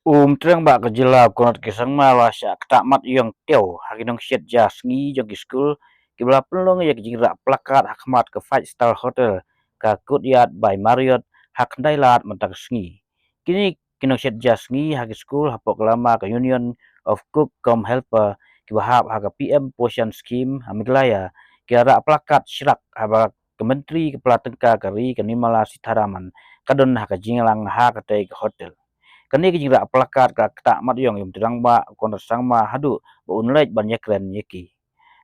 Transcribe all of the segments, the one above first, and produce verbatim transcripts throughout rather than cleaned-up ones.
U Myntri Rangbah ka jylla Conrad K Sangma la shah ktah mat ïong tiew ha ki nongshet ja sngi jong ki skul kiba la pynlong ïa ki jingrah placard ha khmat ka Five Star Hotel, ka Courtyard by Marriott, ha khyndai lad mynta ka sngi. Kine ki nongshet ja sngi ha ki skul hapoh ka lama ka Union of Cook cum Helper kiba hap ha ka P M Poshan Scheme ha Meghalaya ki la rah placard shrak haba ka Myntri ka pla tyngka ka ri ka Nirmala Sitharaman ka don ha ka jingïalang ha katei ka hotel. Kane ka jingrah placard ka la ktah mat ïong ïa u Myntri Rangbah Conrad Sangma haduh ba un leit ban ïakren ïa ki.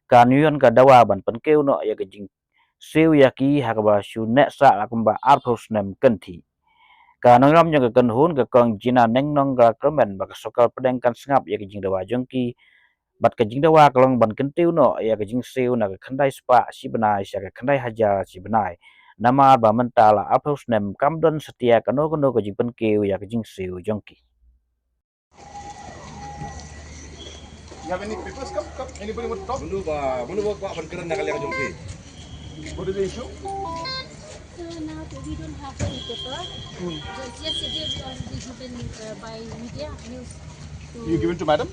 Ka Union ka dawa ban pynkiew noh ïa ka jingsiew ïa ki ha kaba shu neh sah la kumba arphew snem kynthih. Ka nongïalam jong ka kynhun ka Kong Gina Nengnong ka la kyrmen ba ka sorkar pdeng kan sngap ïa ka jingdawa jong ki bad ka jingdawa ka long ban kyntiew noh ïa ka jingsiew na ka khyndai spah shi bnai sha ka khyndai hajar shi bnai. Namar ba mynta la arphew snem kam don satia kano kano ka jingpynkiew ïa ka jingsiew jong ki. You have any papers? Come, come. Anybody want to talk? Mano ba, mano ba kwah ban kren na ka liang jong ki? What is the issue? So now we don't have any paper. Because yesterday we already given, uh, by media news to You given to madam?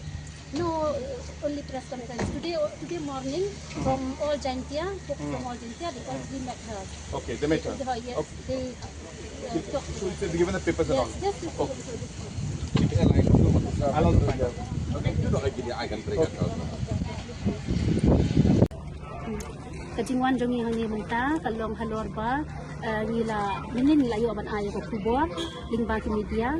No, uh, only press conference. Today, today morning, from all Jaintia, folks from all Jaintia, they all, we met her. Okay, they met her. They, yes, Okay. they, uh, talked to So her. They given the papers and all? Yes, yes, yes, yes, yes. I'll also find out. Okay, you know, I can, I can bring it out. Ka jingwan jong ngi hangne mynta ka long halor ba, eh, ngi la mynnin la ïoh ban ai ka khubor lyngba ki media.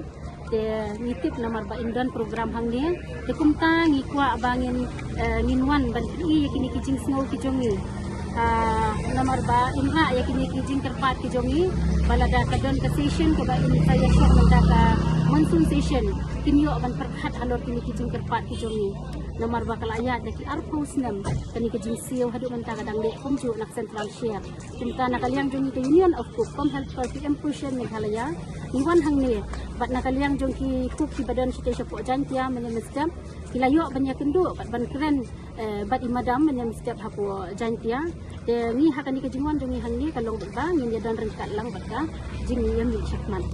Te ngi tip namar ba ym don program hangne. Te kumta ngi kwah ba ngin, eh, ngin wan ban ïohi ïa kine ki jingsngew ki jong ngi. Ah, namar ba ym rah ïa kine ki jingkyrpad ki jong ngi. Ba lada ka don ka session kaba ym sa ïa shong mynta ka monsoon session, kin ïoh ban pyrkhat halor kine ki jingkyrpad ki jong ngi. Namar ba ka la ïaid da ki arphew snem kane ka jingsiew, haduh mynta ka dang leh kumjuh na ka Central Share. Kumta na ka liang jong ngi ka Union of Cook cum Helper P M Poshan Meghalaya, ngi wan hangne bad na ka liang jong ki cook kiba don shatei shapoh Jaintia mynne mynstep, ki la ïoh ban ïakynduh bad ban kren, eh, bad i madam mynne mynstep hapoh Jaintia. Te ngi ha kane ka jingwan jong ngi hangne ka long bad ba ngin ïa don ryngkat lang bad ka jingïamih shakhmat.